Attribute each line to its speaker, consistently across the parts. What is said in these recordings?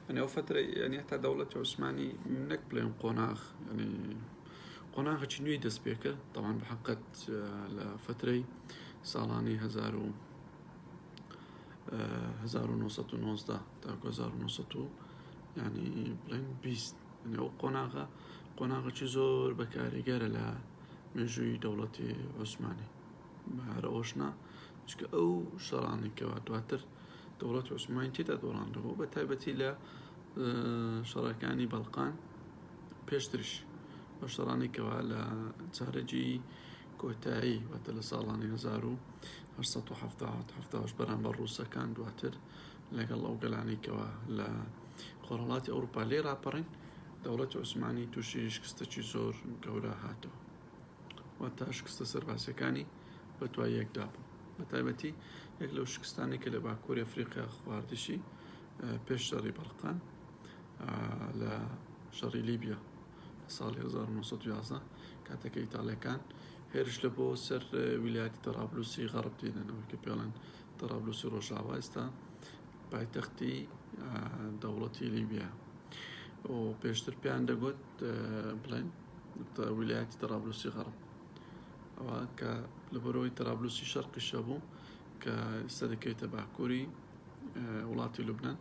Speaker 1: یعنی ئەو فەترە یعنی هەتا دەوڵەتی عوسمانی نەک بڵێن قۆناغ یعنی قۆناغێکی نوێی دەست پێ کرد تەوان بە حقت لە فترەی ساڵانی 1990 تاکو 1900 ینی بڵێن 20 ئەو قۆناغە قۆناغێکی زۆر بەکاریگەرە لە مێژووی دەوڵەتی عوسمانی هەر ئەوەش نا چونکە ئەو شەڕانەی کەوا دواتر دەوڵەتی عوسمانی تێدا دۆڕاندەوە بە تایبەتی لە شەڕەکانی بەڵقان پێشتریش بە شەڕانی کەوا لە چارەجی کۆتایی واتە لە ساڵانی 1970 بەرامبەر ڕووسەکان دواتر لەگەڵ ئەو گەلانی کەوا لە خۆرهەڵاتی ئەوروپا لێ ڕاپەڕین دەوڵەتی عوسمانی تووشی شکستێکی زۆر گەورە هاتەوە. واتە شکستە سەربازیەکانی بە دوای یەکدا بوو بە تایبەتی یەک لەو شکستانی کە لە باکووری ئەفریقیا خواردشی پێش شەڕی بەڵقان لە شەڕی لیبیا لە ساڵی 1911 کاتێکە ئیتاڵیەکان هێرش لە بۆ سەر ویلایەتی تەرابلوسی غەڕب دێنەوە کە پێڵێن تەرابلوسی ڕۆژاوا ئێستا پایتەختی دەوڵەتی لیبیا و پێشتر پێیان دەگوت بڵێن ویلایەتی تەرابلوسی غەڕب ئەوە کە لەبەرەوەی تەرابلوسی شەرقیشە بوو کە ئێستا دەکەوێتە باکووری وڵاتی لوبناان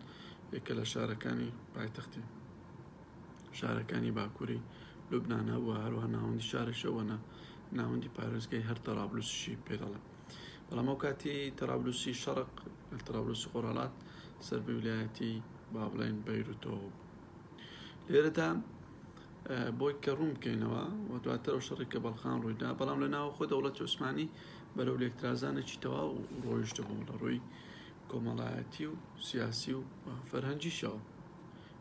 Speaker 1: یەکە لە شارەکانی پایتەختی شارەکانی باکووری لوبناانە و هەروە ناوەندی شارێکشەوەە ناوەندی پارێزگای هەر تەرابلوسیشی پێ دەڵێن بەڵام ئەو کاتی تەرابلوسی شەرق تەرابلوسی خۆرهەڵات سەر بە ویلایەتی با بڵێن بەیروتەوە بوو لێرەدا بۆی کە ڕوون بکەینەوە و دواتر ئەو شەڕی کە بەڵخان ڕوویدا بەڵام لە ناوخۆ دەوڵەتی عوسمانی بەرەو لێکترازانێکی تەواو ڕۆیشتە بوو لە ڕووی کۆمەڵایەتی و سیاسی و فەرهەنگیشەوە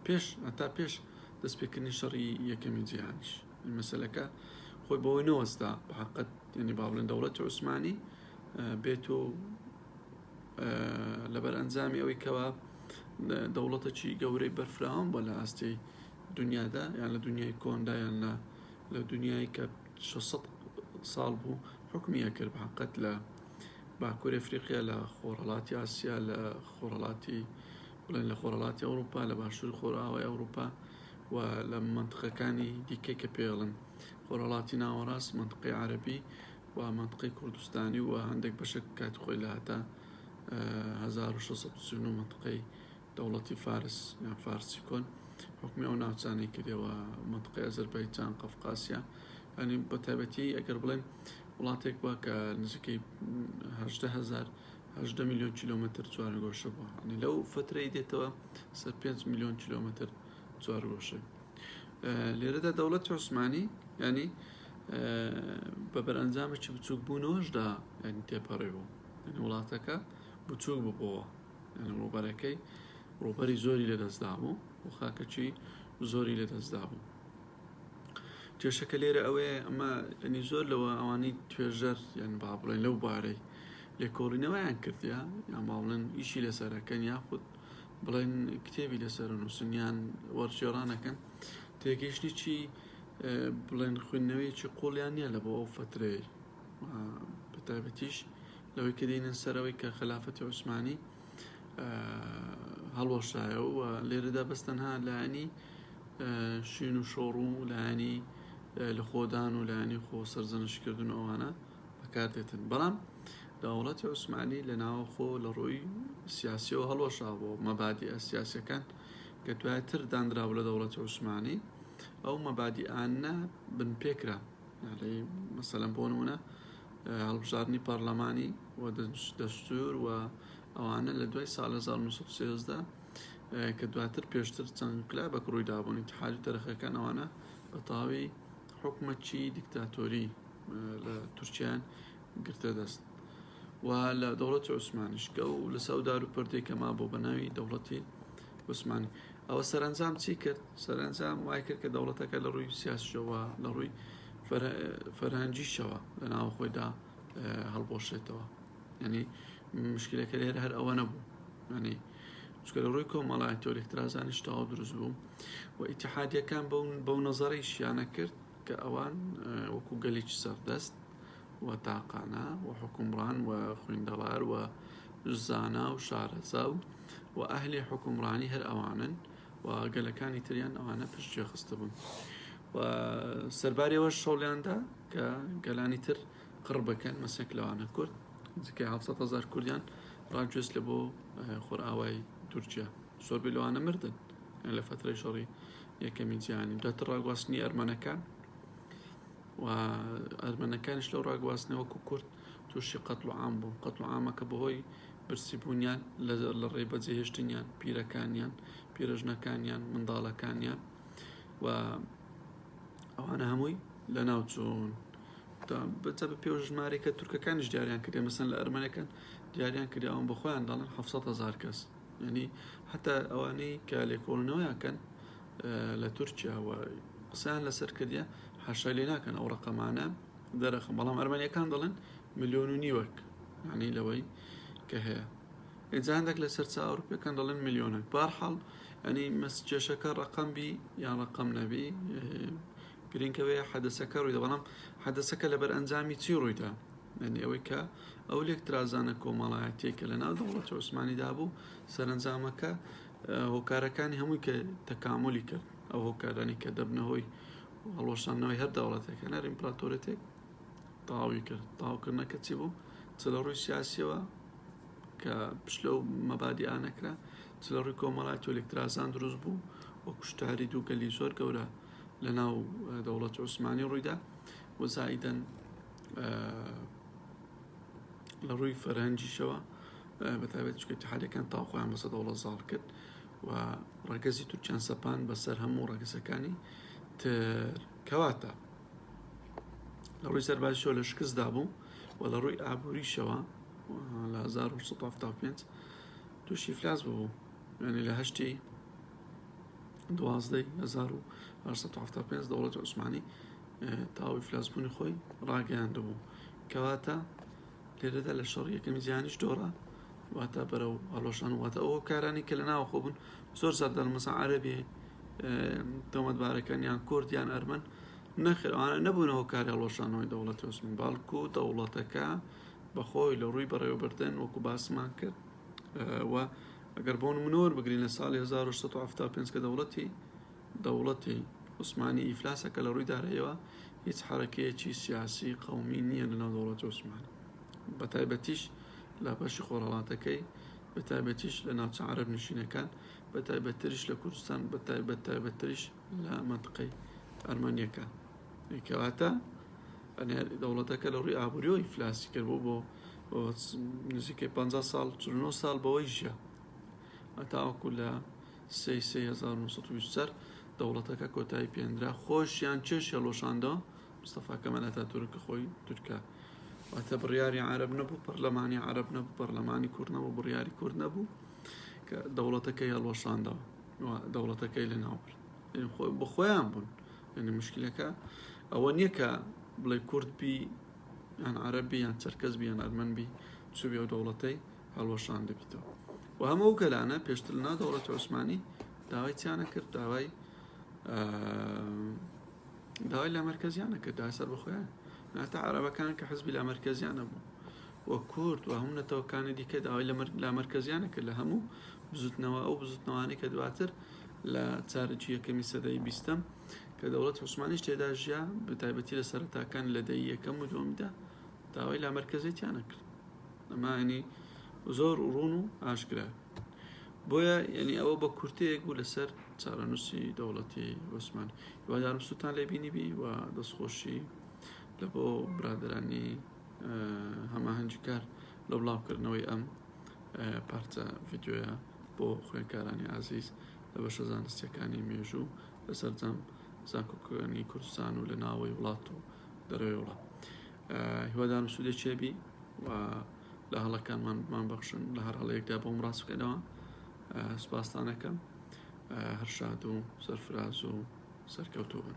Speaker 1: پێش هەتا پێش دەستپێکردنی شەڕی یەکەمی جیهانیش مەسەلەکە خۆی بەوەی نەوەستا بە حقت یعنی با بڵێن دەوڵەتی عوسمانی بێت و لەبەر ئەنجامی ئەوەی کەوا دەوڵەتەکی گەورەی بەرفراوان بووە لە ئاستی دنیادا یان لە دنیای کۆندا یان لە لە دنیای کە 600 ساڵ بوو حکومی ئەکرد بە حقت لە باکوور ئەفریقیا لە خۆرهەڵاتی ئاسیا لە خۆرهەڵاتی بڵێن لە خۆرهەڵاتی ئەوروپا لە باشووری خۆرئاوای ئەوروپا و لە مەنتقەکانی دیکەی کە پێڵن خۆرهەڵاتی ناوەڕاست مەنتقەی عەرەبی و مەنتقەی کوردستانی و هەندێک بەشێک کاتی خۆی لە هەتا 1639 مەنتقەی دەوڵەتی فارس یان فارسی کۆن حکومی ئەو ناوچانەی کردەوە مەنتقەی ئەزەربایجان قەفقاسیا ینی بە تایبەتی ئەگەر بڵێن وڵاتێک بووە کە نزیکەی 18هزار 18 میلیۆن کیلۆمەتر چوارگۆشە بووە ینی لەو فترەی دێتەوە سەر 5 میلیۆن کیلۆمەتر چوارگۆشە لێرەدا دەوڵەتی عوسمانی ینی بە بەرئەنجامێکی بچووک بوونەوەشدا ینی تێپەڕی بوو یعنی وڵاتەکە بچووک ببەوە یعنی ڕووبەرەکەی ڕووبەری زۆری لەدەستدا بوو و خاکەکی زۆری لەدەستدا بوو کێشەکە لێرە ئەوەیە ئەمە ینی زۆر لەوە ئەوانەی توێژەر یان با بڵێن لەو بارەی لێکۆڵینەوەیان کردیا یان با بڵێن ئیشی لەسەرەکەن یاخود بڵێن کتێبی لەسەر نووسن یان وەرگێڕانەکەن تێگەیشتنی چی بڵێن خوێندنەوەیەکی قوڵیان نییە لە بۆ ئەو فترەیە بە تایبەتیش لەوەی کە دێنن سەرەوەی کە خەلافەتی عوسمانی هەڵوەشایەوە و لێرەدا بەس تەنها لایەنی شین و شۆڕ و لایەنی لە خۆدان و لایەنی خۆ سەرزەنشکردن و ئەوانە بەکاردێتن بەڵام دەوڵەتی عوسمانی لە ناوەخۆ لە ڕووی سیاسیەوە هەڵوەشابەوە مەبادیئە سیاسەکان کە دواتر دانراو لە دەوڵەتی عوسمانی ئەو مەبادیئانە بنپێکرا یعنی مەسەلەن بۆ نمونە هەڵبژاردنی پەرلەمانی و دەستور و ئەوانە لە دوای ساڵ 1913 کە دواتر پێشتر چەند انقلابێک ڕووی دابوون ئیتحادی تەرەخەکان ئەوانە بە تەواوی حکومەتی دیکتاتۆری لە تورکیان گرتە دەست و لە دەوڵەتی عوسمانیش کە و لە سەودار و پردێک کە مابوو بە ناوی دەوڵەتی عوسمانی ئەوە سەرەنجام چی کرد سەرەنجام وای کرد کە دەوڵەتەکە لە ڕووی سیاسیەوە لە ڕووی فەرهەنگیشەوە لە ناو خۆیدا هەڵبۆشێتەوە ینی مشکلەکە لێرە هەر ئەوە نەبوو ینی چونکە لە ڕووی کۆمەڵایەتی لێکترازانیش تەواو دروست بوو و ئیتحادیەکان بەو نەزەڕیشیانە کرد کە ئەوان وەکو گەلێکی سەردەست و تاقانە و حکومڕان و خوێندەوار و زانا و شارەزا و و ئەهلی حکومڕانی هەر ئەوانن. و گەلەکانی تریان ئەوانە پشتگوێ خستبوون و سەرباری ئەوەش هەوڵیاندا کە گەلانی تر قڕ بکەن مەسێک لەوانە کورد نزیکەی 700 هەزار کوردیان ڕاگوێست لە بۆ خۆرئاوای تورکیا زۆربەی لەوانە مردن لە فترەی شەڕی یەکەمی جیهانی دواتر ڕاگواستنی ئەرمەنەکان و ئەرمەنەکانیش لەو ڕاگواستنەوە وەکو کورد تووشی قەتڵ و عام بوون قەتڵ و عامەکە بەهۆی برسیبوونیان لە ڕێی بەجێهێشتنیان پیرەکانیان پیرەژنەکانیان منداڵەکانیان و ئەوانە هەمووی لە ناوچوون بەچە بە پێوە ژمارێکە تورکەکانیش دیاریان کردێ مەسەن لە ئەرمەنەکان دیاریان کردی ئەوان بە خۆیان دەڵێن 700 هزار کەس یعنی حتا ئەوانەی کە لێکۆڵینەوەیان کەن لە تورکیا و قسەیان لەسەر کردیە حاشای لێ ناکەن ئەو ڕقەمانە دەرەخم بەڵام ئەرمەنیەکان دەڵێن ملیۆن و نیوەک یعنی لەوەی کە هەیە ئینجا هەندێک لە سەرچاوە ئەوروپیەکان دەڵێن ملیۆنێک بارحاڵ ینی مەس کێشەکە ڕقم بی یان ڕقم نەبی گرنگەوەیە حەدەسەکە ڕوویدا بەڵام حەدەسەکە لەبەر ئەنجامی چی ڕوویدا یعنی ئەوەی کە ئەو لێکترازانە کۆمەڵایەتیە کە لە ناو دەوڵەتی عوسمانیدا بوو سەرەنجامەکە هۆکارەکانی هەمووی کە تەکاملی کرد ئەو هۆکارانی کە دەبنە هۆی هەڵوەشاندنەوەی هەر دەوڵەتێک هەر ئیمپراتۆرێتێک تەواوی کرد تەواوکردنەکە چی بوو چ لە ڕووی سیاسیەوە کە پشت لەو مەبادیانە کرا چ لە ڕووی کۆمەڵایەتی و لێکترازان دروست بوو و کوشتاری دوو گەلی زۆر گەورە لە ناو دەوڵەتی عوسمانی ڕوویدا و زائیدەن لە ڕووی فەرهەنگیشەوە بە تایبەت چونکە ئیتحادەکان تاو خۆیان بەسەر دەوڵەت زاڵ کرد و ڕەگەزی تورکیان سەپان بەسەر هەموو ڕەگەزەکانی تر کەواتە لە ڕووی سەربازیشەوە لە شکستدا بوو و لە ڕووی ئابووریشەوە لە 1975 تووشی ئیفلاس بوو یعنی لە هەشتی دوازدەی 1975 دەوڵەتی عوسمانی تاوی ئیفلاسبوونی خۆی ڕاگەیاندبوو کەواتە لێرەدا لە شەڕی یەکەمی جیهانیش دۆڕا واتە بەرەو هەڵۆشان واتە ئەو کارانی کە لە ناوخۆ بوون زۆر زار دەڵێن مەسەن عەرەبی تۆمەتبارەکان یان کورد یان ئەرمەن نەخێر ئەوانە نەبوونە هۆکاری هەڵوەشانەوەی دەوڵەتی عوسمانی بەڵکو دەوڵەتەکە بەخۆی لە ڕووی بەڕێوەبردن وەکو باسمان کرد و ئەگەر بۆ نمونە وەربگرین لە ساڵی 1975 کە دەوڵەتی دەوڵەتی عوسمانی ئیفلاسەکە لە ڕووی دارایەوە هیچ حەرەکەیەکی سیاسی قەومی نییە لەناو دەوڵەتی عوسمانی بە تایبەتیش لە بەشی خۆرهەڵاتەکەی بە تایبەتیش لە ناوچە عەرەب نشینەکان بە تایبەتتریش لە کوردستان بە تایبەت تایبەتتریش لە مەنتقەی ئەرمەنیەکان کەواتە دەوڵەتەکە لە ڕووی ئابووریەوە ئیفلاسی کرد بۆ بۆ نزیکەی 50 ساڵ 49 ساڵ بەوەی ژیا هەتاوەکو لە سێ سێ 1924 دەوڵەتەکە کۆتایی پێنرا خۆشیان چێش هێڵۆشاندەوە مستەفا کەمال ئەتاتورک کە خۆی تورکە واتە بڕیاری عەرەب نەبوو پەرلەمانی عەرەب نەبوو پەرلەمانی کورد نەبوو بڕیاری کورد نەبوو کە دەوڵەتەکەی هەڵوەشاندەوە دەوڵەتەکەی لە ناو برد بە خۆیان بوون یعنی مشکلەکە ئەوە نییە کە بڵێ کورد بی یان عەرەب بی یان چەرکەس بی یان ئەرمەن بی چوبی ئەو دەوڵەتەی هەڵوەشان دەبیتەوە و هەموو ئەو گەلانە پێشتر لەناو دەوڵەتی عوسمانی داوای چیانە کرد داوای داوای لامەرکەزیانە کرد داوای سەربەخۆیان ناتە عەرەبەکان کە حزبی لامەرکەزیانە بوو و کورد و هەموو نەتەوەکانی دیکە داوای لامەرکەزیانە کرد لە هەموو بزوتنەوە ئەو بزوتنەوانەی کە دواتر لە چارەکی یەکەمی سەدەی بیستەم کە دەوڵەت عوسمانیش تێدا ژیا بە تایبەتی لە سەرەتاکان لە دەی یەکەم و دووەمدا داوای لامەرکەزێتیانە کرد ئەمە ینی زۆر ڕوون و ئاشکرا بۆیە یعنی ئەوە بە کورتەیەک بوو لەسەر چارەنووسی دەوڵەتی عوسمان هیوادارم سوودتان لێ بینیبی و دەستخۆشی لە بۆ برادرانی هەماهەنگیکار لە بڵاوکردنەوەی ئەم پارچە ڤیدیۆیە بۆ خوێندکارانی ئازیز لە بەشە زانستیەکانی مێژوو لە سەرجەم زانکۆکانی کوردستان و لە ناوەی وڵات و دەرەوەی وڵات هیوادارم سوودێکی هەبی و لە هەڵەکانمان بمان بەخشن لە هەر هەڵەیەکدا بۆم ڕاست بکەنەوە سوپاستانەکەم هەر شاد و سەرفراز و سەرکەوتوو بن.